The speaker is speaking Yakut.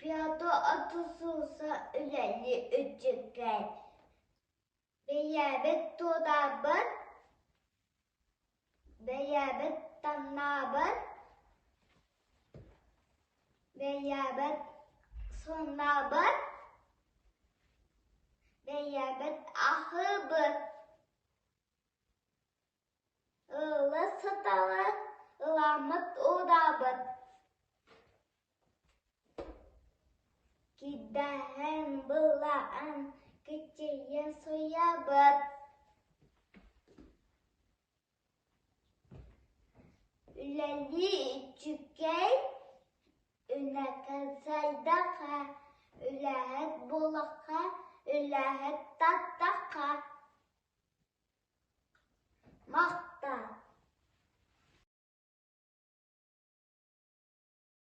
Петр отусуса үлэлии үчүгэй. Бэйэбит тутабыт, бэйэбит таҥнабыт, бэйэбит суунабыт, бэйэбит аһыыбыт. Ыла сыталар, ыламмыт уудаабыт. Кирдээн былаан кичэйэн суйабыт. Үлэлии үчүгэй.